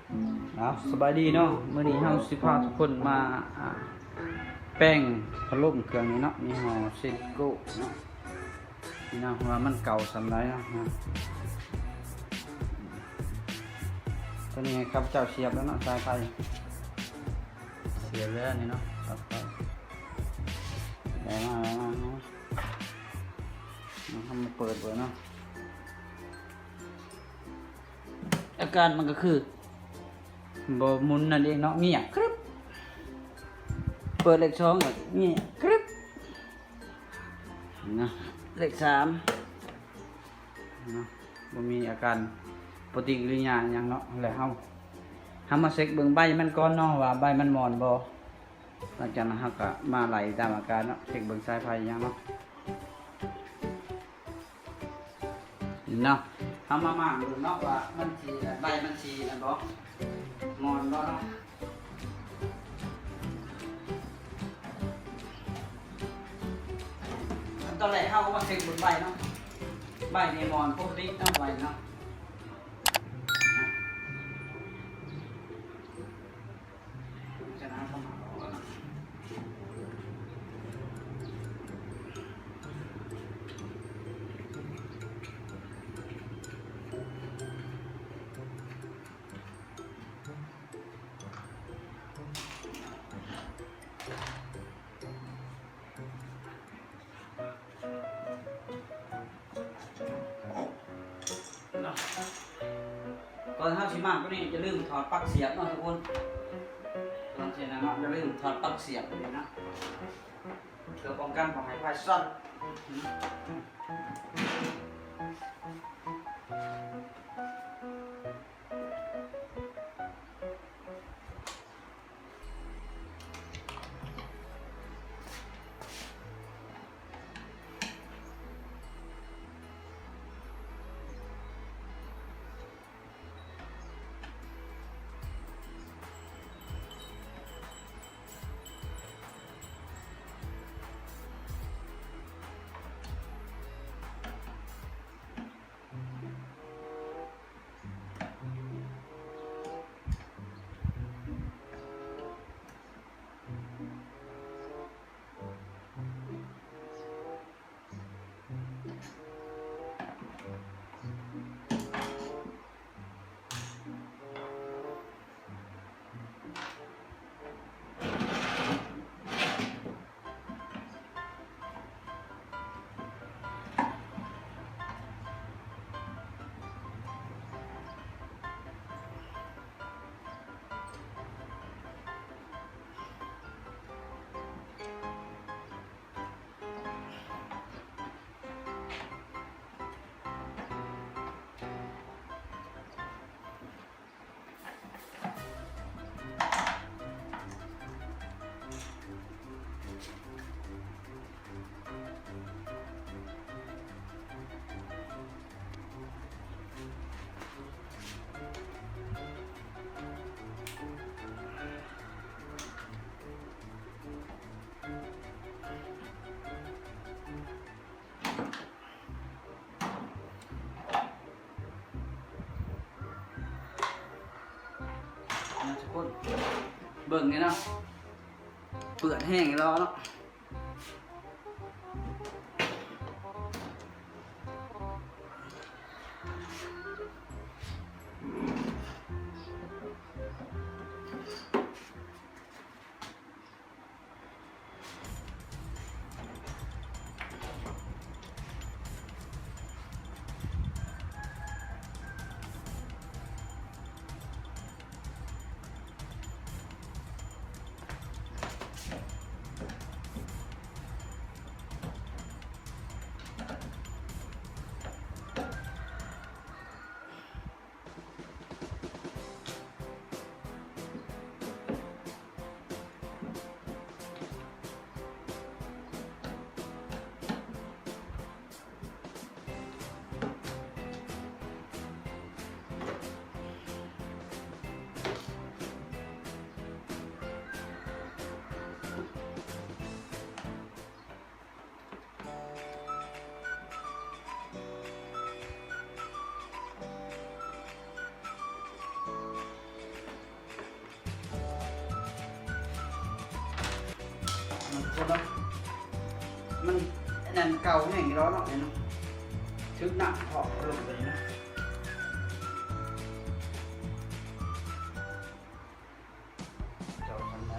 ເອົາ ສະບາຍດີເນາະ, ມື້ນີ້ເຮົາຊິພາທຸກຄົນມາ ອ່າ ແປງພັດລົມເຄື່ອງນີ້ເນາະ, ຍີ່ຫໍ້ເຊນໂກ້ເນາະ. ນີ້ນະ ວ່າມັນເກົ່າສ່ຳໃດເນາະ. ຕົວນີ້ຂ້າພະເຈົ້າສຽບແລ້ວເນາະ, ສາຍໄຟສຽບແລ້ວນີ້ເນາະ, ສາຍໄຟ ໄດ້ມາ ໄດ້ມາເນາະ. ເຮົາມາເປີດເບິ່ງເນາະ. ອາການມັນກໍຄືບໍ່ໝູນນັ້ນເອງເນາະ, ງຽບກຣິບ. ເປີດເລກສອງກໍງຽບກຣິບນະ, ເລກສາມນະ ບໍ່ມີອາການປະຕິກິລິຍາຫຍັງເນາະ. ແລ້ວເຮົາ ເຮົາມາເຊັກເບິ່ງໃບມັນກ່ອນເນາະ ວ່າໃບມັນໝອນບໍ່. ຫຼັງຈາກນັ້ນເຮົາກໍມາໄລ່ຕາມອາການເນາະ, ເຊັກເບິ່ງສາຍໄຟຫຍັງເນາະ. ເນາະ ເຮົາມາໝາກເບິ່ງເນາະ ວ່າມັນຊິ ໃບມັນຊິອັນບໍ່ ໝອນບໍ່ເນາະ. ອັນຕອນແລກເຮົາກໍມາເຊັກເບິ່ງໃບເນາະ, ໃບນີ້ໝອນປົກກະຕິເນາະ ໃບເນາະ. ເນາະ ກ່ອນເຮົາຊິໝາກຕົວນີ້ ຢ່າລືມຖອດປັກສຽບເນາະທຸກຄົນ. ກ່ອນຊິນະເນາະ ຢ່າລືມຖອດປັກສຽບຕົວນີ້ນະ ເພື່ອປ້ອງກັນບໍ່ໃຫ້ໄຟຊັອດ. ນະທຸກຄົນ ເບິ່ງນີ້ເນາະ ເປື້ອນແຮງອີ່ຫຼີເນາະ. ເ ເນາະ ມັນອັນນັ້ນເກົ່າແຮງຢູ່ແລ້ວເນາະ ນີ້ເນາະ ຖືກນ້ຳເພາະລົງໄປເນາະ. ເຈົ້າທຳໄດ້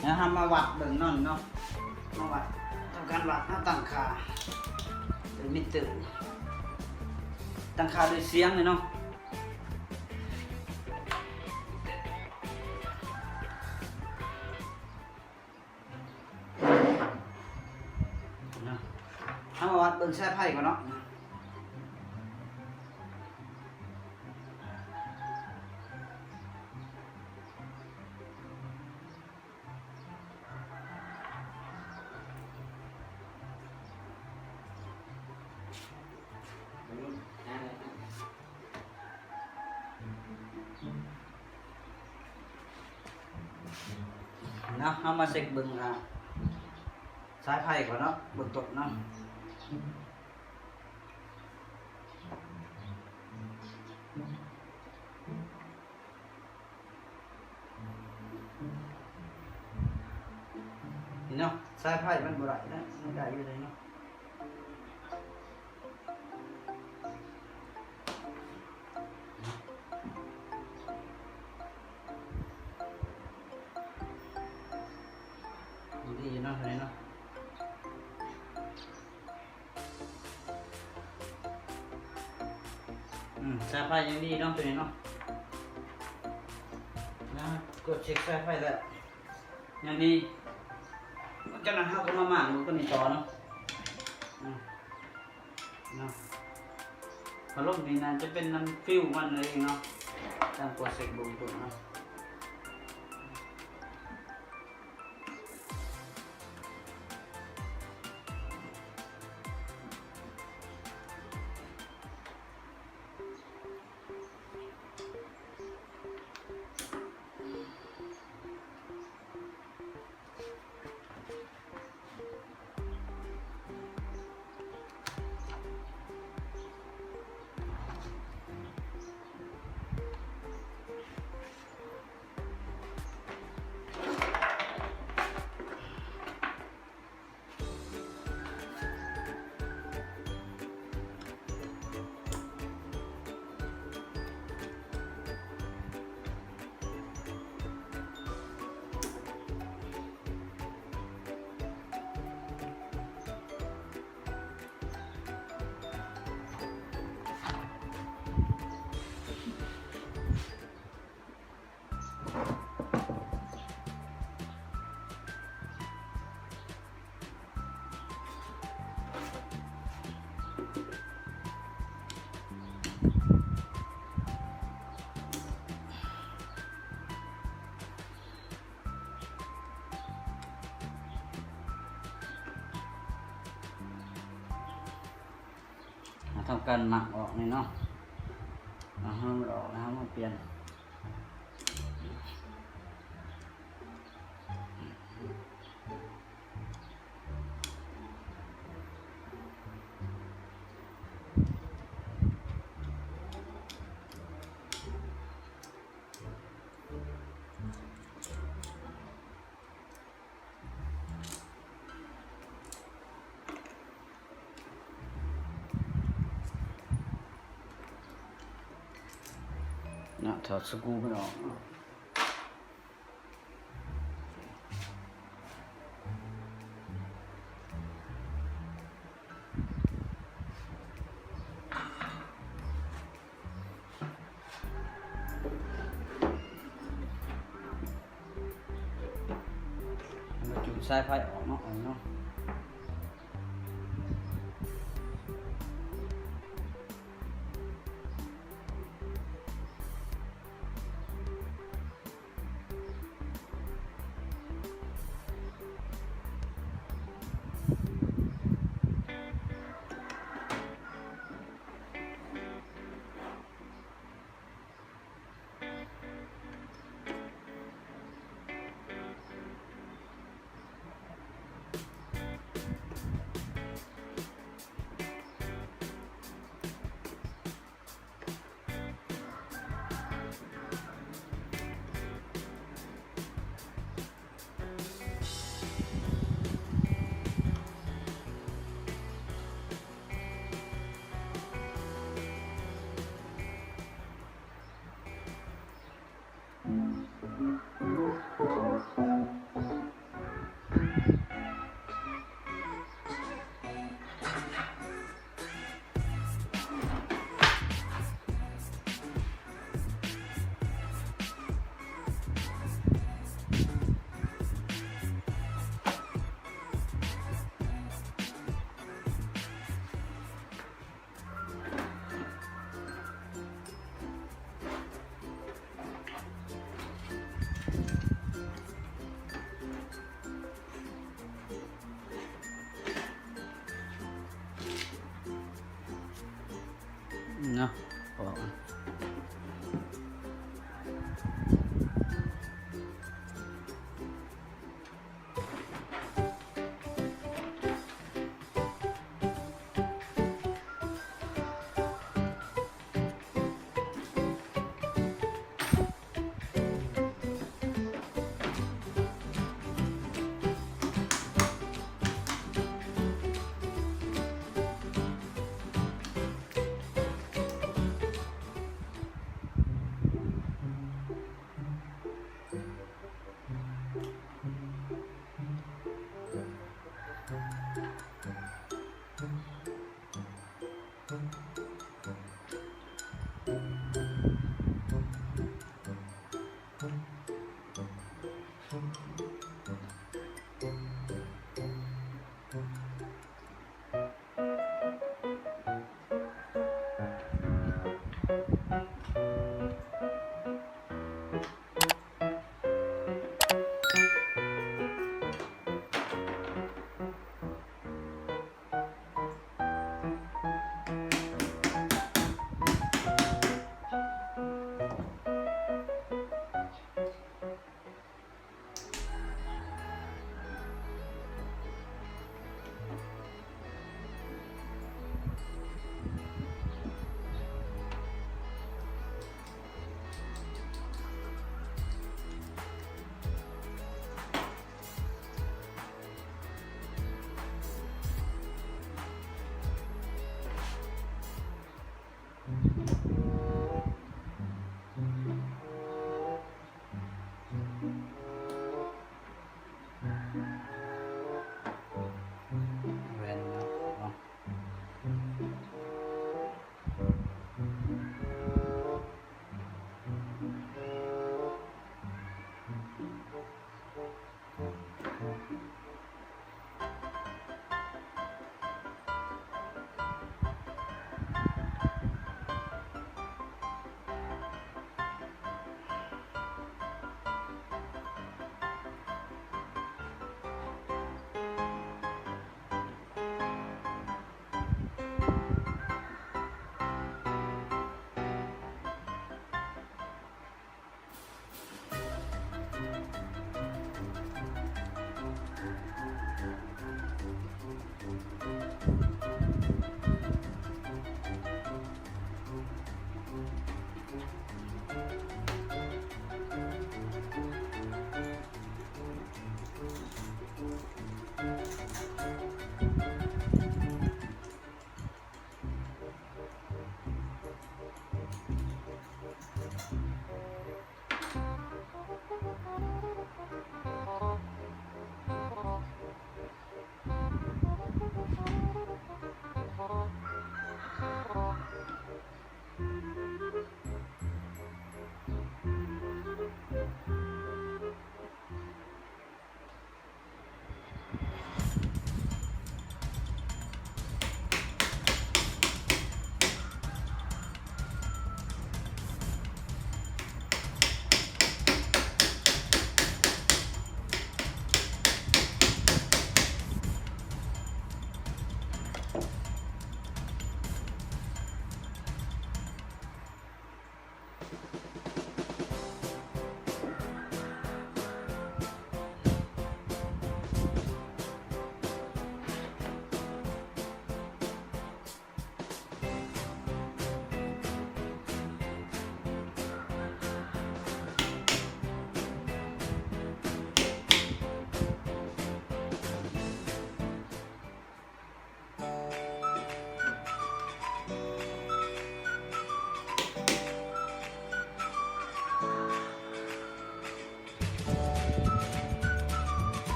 ແລ້ວເຮົາມາວັດເບິ່ງເນາະ ເນາະ ມາວັດ ທຳການວັດ ເຮົາຕັ້ງຄ່າເປັນມິເຕີ ຕັ້ງຄ່າດ້ວຍສຽງເລີຍເນາະ. ເນາະ ເຮົາມາວັດເບິ່ງສາຍໄຟກ່ອນເນາະ. ເນາະ ເຮົາມາເຊັກເບິ່ງ ອ່າ ສາຍໄຟກ່ອນເນາະ ເບື້ອງຕົ້ນເນາະ. ນີ້ເນາະ ສາຍໄຟມັນບໍ່ໄດ້ນະ ມັນໄດ້ຢູ່ເດເນາະ. ດີເນາະ ຕົວນີ້ເນາະ. ອືມ ສາຍໄຟຍັງດີເນາະ ຕົວນີ້ເນາະ. ນະ ກວດເຊັກສາຍໄຟແລ້ວ ຍັງດີ. ຈາກນັ້ນເຮົາກໍມາມ້າງເບິ່ງຕົວນີ້ຕໍ່ເນາະ. ອືມ ເນາະ ພັດລົມນີ້ໜ້າຈະເປັນນຳຟິວມັນເອງເນາະ. ຕາມກວດເຊັກເບິ່ງເນາະ. ເຮົາທຳການໝັກອອກນີ້ເນາະ ເອົາໃຫ້ມັນອອກແລ້ວເຮົາມາປ່ຽນ. ເນາະ ຖອດສະກູມັນອອກເນາະ. ມາຈູດສາຍໄຟອອກເນາະ ເອົາເນາະ. ເ ເນາະ ອອກ. ແວ່ນເນາະ.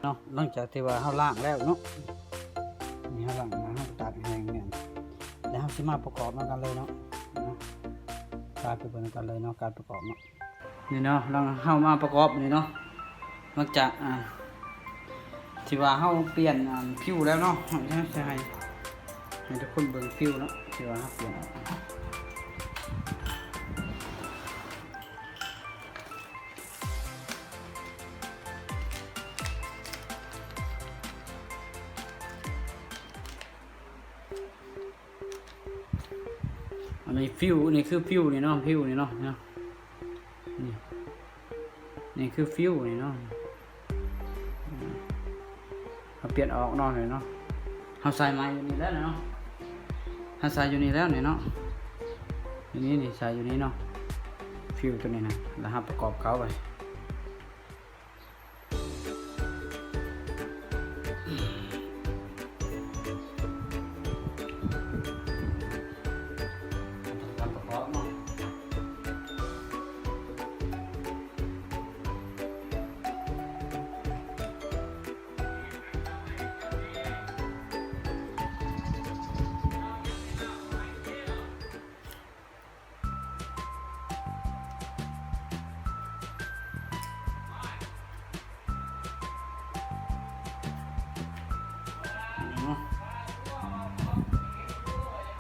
ເນາະ ຫຼັງຈາກທີ່ວ່າເຮົາລ້າງແລ້ວເນາະ ນີ້ເຮົາລ້າງມາ ເຮົາຕາກໃຫ້ແຫ້ງແນ່ນ ແລ້ວເຮົາຊິມາປະກອບນຳກັນເລີຍເນາະ ເນາະ ການໄປເບິ່ງນຳກັນເລີຍເນາະ ການປະກອບເນາະ ນີ້ເນາະ ຫຼັງເຮົາມາປະກອບນີ້ເນາະ ຫຼັງຈາກ ອ່າ ທີ່ວ່າເຮົາປ່ຽນ ອ່າ ຜິວແລ້ວເນາະ ເຮົາຈະໃຫ້ ໃຫ້ທຸກຄົນເບິ່ງຜິວເນາະ ທີ່ວ່າເຮົາປ່ຽນອອກ ອັນນີ້ຜິວ ນີ້ຄືຜິວນີ້ເນາະ ຜິວນີ້ເນາະ ນີ້ ນີ້ຄືຜິວນີ້ເນາະ ເຮົາປ່ຽນອອກເນາະ ນີ້ເນາະ ເຮົາໃສ່ໃໝ່ຢູ່ນີ້ແລ້ວເນາະ ເຮົາໃສ່ຢູ່ນີ້ແລ້ວນີ້ເນາະ ຢູ່ນີ້ ນີ້ໃສ່ຢູ່ນີ້ເນາະ ຜິວໂຕນີ້ນະ ແລ້ວເຮົາປະກອບເຂົ້າໄປ. ນີ້ເນາະ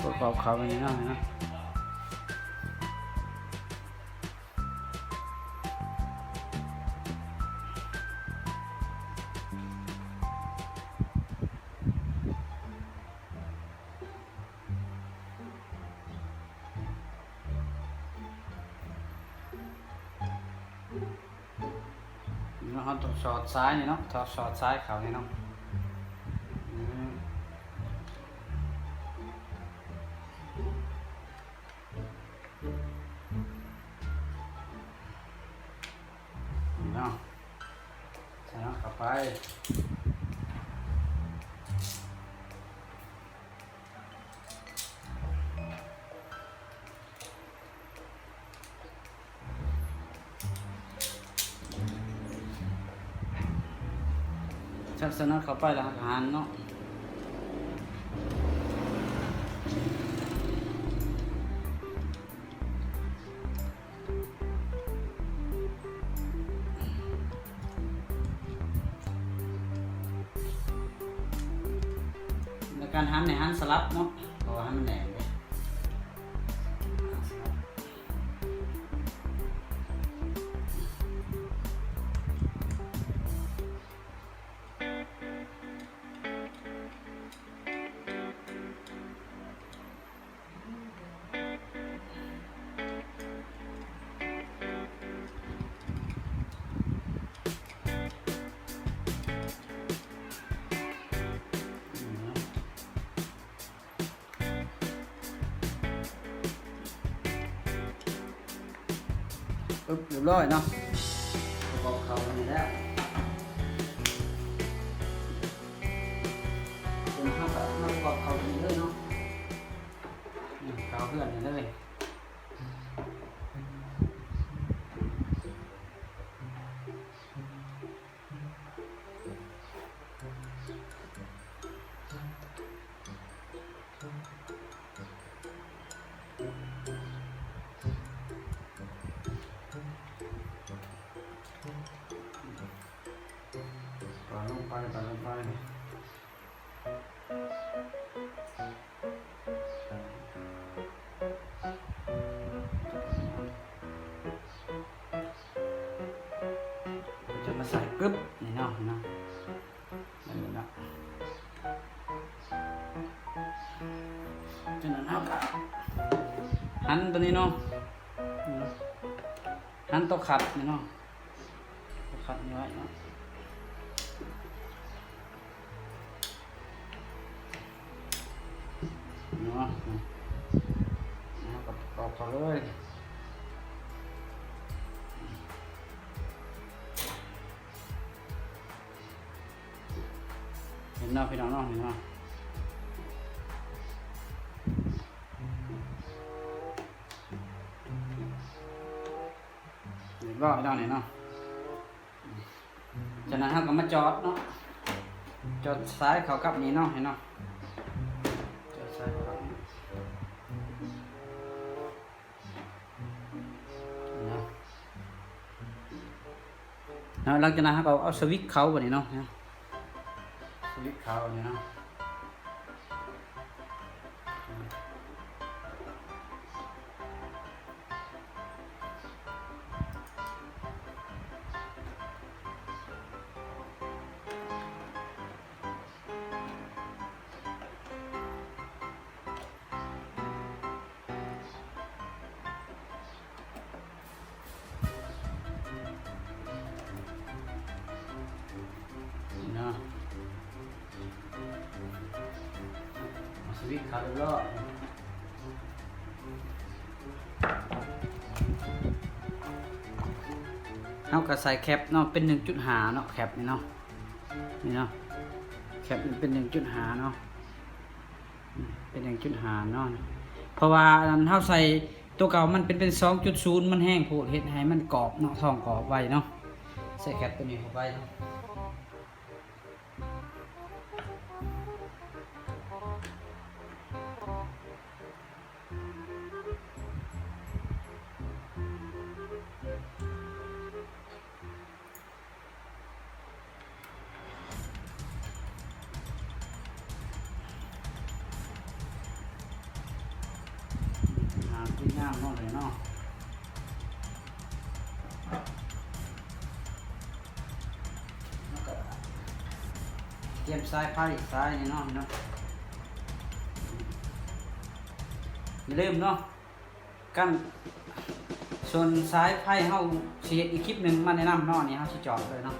ປະກອບເຂົ້າໄປນີ້ເນາະ ນີ້ເນາະ. ເນາະ ເຮົາຕ້ອງສອດສາຍນີ້ເນາະ ສອດສາຍເຂົ້ານີ້ເນາະ ອືມ ນີ້ເນາະ ໃສ່ເຂົ້າໄປ. ຈັກສະນັ້ນເຂົ້າໄປແລ້ວເຮົາກໍຫັນເນາະ ແລ້ວການຫັນໃຫ້ຫັນສະຫຼັບເນາະ ເພາະວ່າໃຫ້ມັນແໜ້ນເດ້. ປຶບ ຮຽບຮ້ອຍເນາະ ປະກອບເຂົ້ານີ້ແລ້ວ ເຮົາກໍມາປະກອບເຂົ້ານີ້ເລີຍເນາະ ເຂົ້າເຮືອນນີ້ເລີຍ. ປາລົງໄປ ປາລົງໄປ. ຈະມາໃສ່ກຶບນີ້ເນາະ ເນາະ ແບບນີ້ເນາະ ຈາກນັ້ນເຮົາກໍຫັນຕົວນີ້ເນາະ ເນາະ. ຫັ້ນໂຕຂັດນີ້ເນາະ ໂຕຂັດນີ້ໄວ້ເນາະ ເນາະ ເຮົາກໍປະກອບເຂົ້າເລີຍ ເຫັນເນາະ ພີ່ນ້ອງເນາະ ນີ້ເນາະ. ຮຽບຮ້ອຍແລ້ວນີ້ເນາະ ຈາກນັ້ນເຮົາກໍມາຈອດເນາະ ຈອດສາຍເຂົ້າກັບນີ້ເນາະ ເຫັນເນາະ ຈອດສາຍເຂົ້າກັບນີ້ເນາະ ເນາະ ຫຼັງຈາກນັ້ນເຮົາກໍເອົາສະວິດເຂົ້າບັດນີ້ເນາະ ສະວິດເຂົ້າບັດນີ້ເນາະ. ເນາະ ເອົາສະວິດເຂົ້າຮຽບຮ້ອຍ ເຮົາກໍໃສ່ແຄັບເນາະ ເປັນໜຶ່ງຈຸດຫ້າເນາະ ແຄັບນີ້ເນາະ ນີ້ເນາະ ແຄັບນີ້ເປັນໜຶ່ງຈຸດຫ້າເນາະ. ເປັນໜຶ່ງຈຸດຫ້າເນາະ ເພາະວ່າອັນເຮົາໃສ່ຕົວເກົ່າມັນເປັນ ເປັນສອງຈຸດສູນ ມັນແຮງໂພດ ເຮັດໃຫ້ມັນກອບເນາະ ທ້ອງກອບໄວເນາະ ໃສ່ແຄັບຕົວນີ້ເຂົ້າໄປ. ຫາທີ່ງາມເນາະເລີຍເນາະ ແລ້ວກໍຕຽມສາຍໄຟ ສາຍນີ້ເນາະ ເນາະ ຢ່າລືມເນາະ ກັນ ສ່ວນສາຍໄຟເຮົາຊິເຮັດອີກຄລິບໜຶ່ງມາແນະນຳເນາະ ອັນນີ້ເຮົາຊິຈອດເລີຍເນາະ.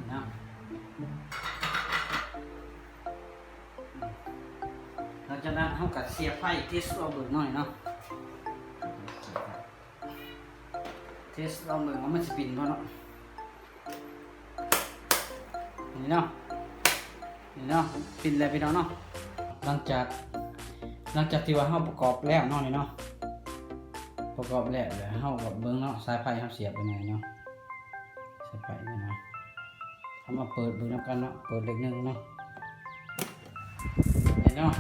ເນາະ ຫຼັງຈາກນັ້ນເຮົາກໍສຽບໄຟເທສລອງເບິ່ງໜ້ອຍເນາະ ເທສລອງເບິ່ງວ່າມັນຊິປິ່ນບໍ່ເນາະ. ນີ້ເນາະ ນີ້ເນາະ ປິ່ນແລ້ວພີ່ນ້ອງເນາະ. ຫຼັງຈາກ ຫຼັງຈາກທີ່ວ່າເຮົາປະກອບແລ້ວເນາະ ນີ້ເນາະ ປະກອບແລ້ວ ແລ້ວເຮົາກໍເບິ່ງເນາະ ສາຍໄຟເຮົາສຽບໄປໃນເນາະ ສາຍໄຟນີ້ນະ ເຮົາມາເປີດເບິ່ງນຳກັນເນາະ ເປີດເລກໜຶ່ງເນາະ. ເນາະ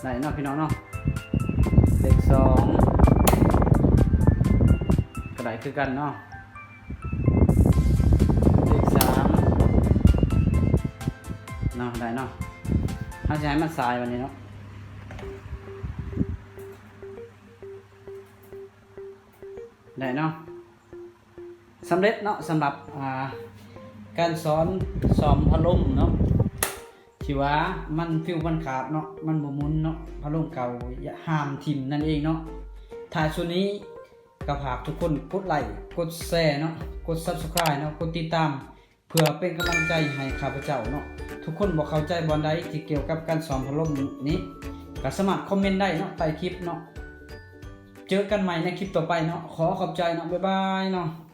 ໄດ້ເນາະພີ່ນ້ອງເນາະ ເລກສອງ ກໍໄດ້ຄືກັນເນາະ ເລກສາມເນາະ ໄດ້ເນາະ ເຮົາຊິໃຫ້ມັນສາຍບາດນີ້ເນາະ ໄດ້ເນາະ ສຳເລັດເນາະ ສຳລັບ ອ່າ ການສອນສ້ອມພັດລົມເນາະ ທີ່ວ່າມັນຟິວມັນຂາດເນາະ ມັນບໍ່ໝູນເນາະ ພັດລົມເກົ່າ ຢ່າຫ້າມຖິ້ມນັ້ນເອງເນາະ ທ້າຍສຸດນີ້ກໍຝາກທຸກຄົນກົດໄລ້ ກົດແຊເນາະ ກົດ Subscribe ເນາະ ກົດຕິດຕາມ ເພື່ອເປັນກຳລັງໃຈໃຫ້ຂ້າພະເຈົ້າເນາະ ທຸກຄົນບໍ່ເຂົ້າໃຈບ່ອນໃດທີ່ກ່ຽວກັບການສ້ອມພັດລົມນີ້ ກໍສາມາດຄອມເມັນໄດ້ເນາະ ໃຕ້ຄລິບເນາະ ເຈີກັນໃໝ່ໃນຄລິບຕໍ່ໄປເນາະ ຂໍຂອບໃຈເນາະ ບາຍບາຍເນາະ.